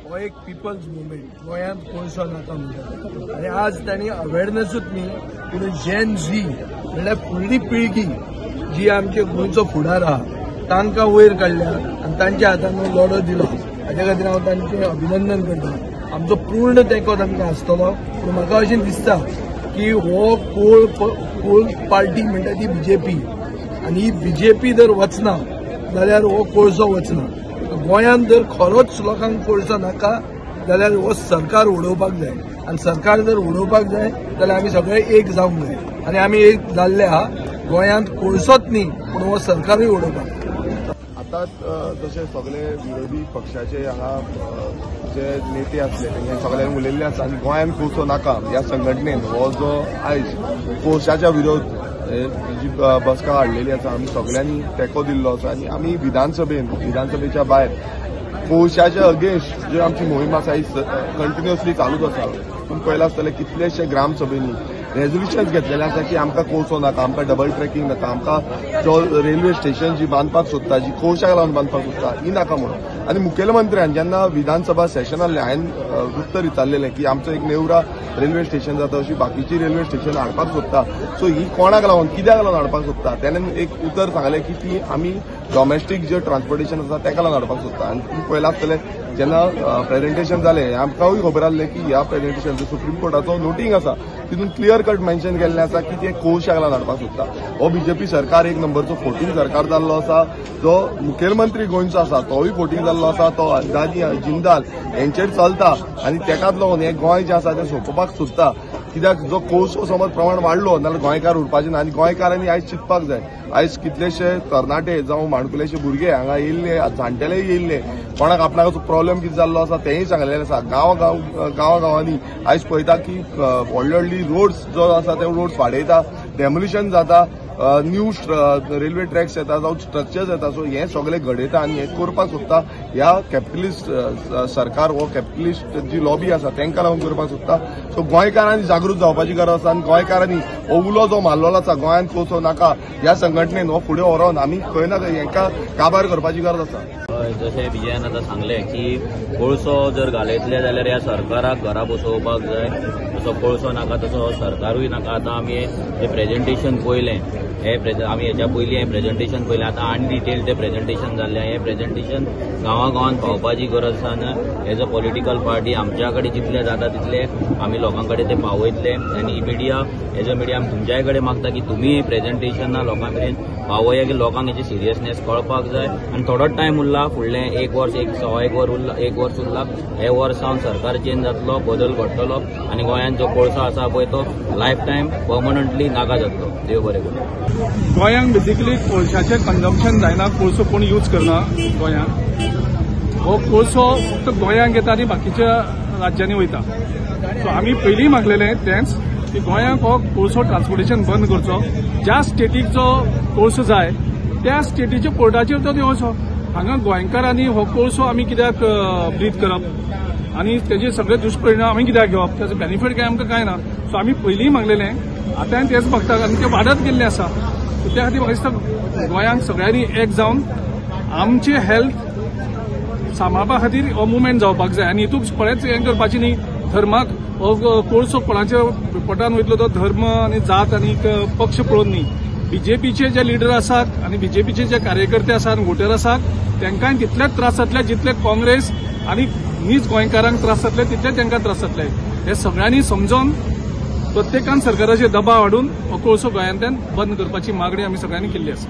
हो एक people's movement गोंयांत कोळसो नाका म्हणटा आनी आज तांणी अवेरनसूच न्ही पूण जेन झी म्हणल्यार फुडली पिळगी जी आमचे गोंयचो फुडार आहा तांकां वयर काडल्या आनी तांच्या हातान लढो दिलो. हाच्या खातीर हांव तांचें अभिनंदन करता. आमचो पूर्ण तेंको तांकां आसतलो. पूण म्हाका अशें दिसता की हो कोळ पार्टी म्हणटा ती बीजेपी आनी ही बीजेपी जर वचना जाल्यार हो कोळसो वचना. गोंयांत जर खरोच लोकांक कोळसो नाका जाल्यार हो सरकार उडोवपाक जाय आनी सरकार जर उडोवपाक जाय जाल्यार आमी सगळे एक जावंक जाय आनी आमी एक जाल्ले आहा. गोंयांत कोळसोच न्ही पूण हो सरकारूय उडोवपाक. आतां जशे सगळे विरोधी पक्षाचे हांगा जे नेते आसले तेंच्यानी सगळ्यांनी उलयल्ले आसा आनी गोंयांत कोळसो नाका ह्या संघटनेन हो जो आयज कोळशाच्या विरोध जी बसका हाडलेली आसा आमी सगळ्यांनी तेंको दिल्लो आसा आनी आमी विधानसभेच्या भायर कोळशाच्या अगेन्स्ट जी आमची मोहीम आसा ही कंटिन्युअसली चालूच आसा. तुमी पळयलां आसतलें कितलेशे ग्रामसभेंनी रेजोल्युशन्स घेतलेले आसा की आमकां कोळसो नाका, आमकां डबल ट्रॅकिंग नाका, आमकां जो रेल्वे स्टेशन जी बांदपाक सोदता, जी कोळशाक लावन बांदपाक सोदता ही नाका म्हणून. आनी मुखेलमंत्र्यान जेन्ना विधानसभा सेशन आहलें हांवें उत्तर विचारलेलें की आमचो एक नेवरा रेल्वे स्टेशन जाता अशी बाकीची रेल्वे स्टेशन हाडपाक सोदता, सो ही कोणाक लावन कित्याक लावन हाडपाक सोदता? तेणें एक उतर सांगलें की ती आमी डॉमेस्टीक जे ट्रान्सपोर्टेशन आसा तेका लावन हाडपाक सोदता. आनी तुमी पळयलां आसतलें जेन्ना प्रेजेंटेशन जालें आमकांय खबर आसलें की ह्या प्रेजेंटेशन सुप्रीम कोर्टाचो नोटींग आसा तितून क्लियर कट मेन्शन केल्लें आसा की ते कोळशाक लावन हाडपाक सोदता. हो बीजेपी सरकार एक नंबरचो फोटींग सरकार जाल्लो आसा. जो मुखेलमंत्री गोंयचो आसा तोय फोटींग जाल्लो आसा. तो अदानी जिंदाल हेंचेर चलता आनी तेकाच लागून हें गोंय जें आसा तें सोंपोवपाक सोदता. कित्याक जो कोळसो समज प्रमाण वाडलो नाल्यार गोंयकार उरपाचे ना आनी गोंयकारांनी आयज चिंतपाक जाय. आयज कितलेशे तरणाटे जावं माणकुलेशे भुरगे हांगा येयल्ले, जाणटेलेय येयल्ले, कोणाक आपणाक प्रॉब्लेम कितें जाल्लो आसा तेंय सांगलेलें आसा. गांवागांवांनी आयज पळयता की व्हडली व्हडली रोड्स जो आसा ते रोड्स वाडयता, डेमोलिशन जाता, न्यू रेल्वे ट्रॅक्स येता जावं स्ट्रक्चर्स येता. सो हें सगळें घडयता आनी हें करपाक सोदता ह्या कॅपिटलिस्ट सरकार हो कॅपिटलिस्ट जी लॉबी आसा तांकां लागून करपाक सोदता. सो गोंयकारांनी जागृत जावपाची गरज आसा आनी गोंयकारांनी हो उलो जो मारलेलो आसा गोंयांत कोळसो नाका ह्या संघटनेन हो फुडें व्हरोन आमी खंय ना खंय हेंकां काबार करपाची गरज आसा. जशें विजयान आतां सांगलें की कोळसो जर घालयतले जाल्यार ह्या सरकाराक घरा बसोवपाक जाय. जसो कोळसो नाका तसो सरकारूय नाका. आतां आमी जें प्रेजेंटेशन पळयलें हे आमी हेच्या पयलीं हें प्रेजेंटेशन पळयलें, आतां आनी डिटेल तें प्रेजेंटेशन जाल्लें. हें प्रेजेंटेशन गांवागांवान पावपाची गरज आसा. एज अ पॉलिटिकल पार्टी आमच्या कडेन जितले जाता तितले आमी लोकां कडेन ते पावयतले आनी मिडिया एज अ मिडिया आमी तुमच्याय कडेन मागता की तुमी प्रेजेंटेशनां लोकां मेरेन पावया की लोकांक हेची सिरियसनेस कळपाक जाय. आनी थोडोच टायम उरला, फुडलें एक वर्स, एक सवा एक वर उरला, एक वर्स उरला. हे वर्स सावन सरकार चेंज जातलो, बदल घडटलो आनी गोंयांत जो कोळसो आसा पळय तो लायफ टायम पर्मनंटली नाका जातलो. देव बरें करूं. गोंयांत बेसिकली कोळशाचें कंजम्पशन जायना, कोळसो कोण यूज करना गोंयांत. हो कोळसो फक्त गोंयांत येता आनी बाकीच्या राज्यांनी वयता. सो आमी पयलीं मागलेलें तेंच की गोंयांत हो कोळसो ट्रान्सपोर्टेशन बंद करचो. ज्या स्टेटीक जो कोळसो जाय त्या स्टेटीच्या पोर्टाचेर तो देंवचो. हांगा गोंयकारांनी हो कोळसो आमी कित्याक ब्रीद करप आनी तेजे सगळे दुश्परिणाम आमी कित्याक घेवप, ताचो बेनिफीट काय आमकां कांय ना. सो आमी पयलीं मागलेलें, आतांय तेंच मागता आनी तें वाडत गेल्लें आसा. सो त्या खातीर म्हाका दिसता गोंयांत सगळ्यांनी एक जावन आमचे हेल्थ सांबाळपा खातीर हो मुवमेंट जावपाक जाय. आनी हितून कोणेंच हें करपाचें न्ही, धर्माक हो कोळसो कोणाच्या पोटान वयतलो तो धर्म आनी जात आनी पक्ष पळोवन न्ही. बीजेपीचे जे लिडर आसात आनी बीजेपीचे जे कार्यकर्ते आसात, वोटर आसात, तांकांय तितलेच त्रास जातले जितले काँग्रेस आनी नीज गोंयकारांक त्रास जातले तितले तांकां त्रास जातले. हे सगळ्यांनी समजून प्रत्येकान सरकाराचेर दबाव हाडून हो कोळसो गोंयांतल्यान बंद करपाची मागणी आमी सगळ्यांनी केल्ली आसा.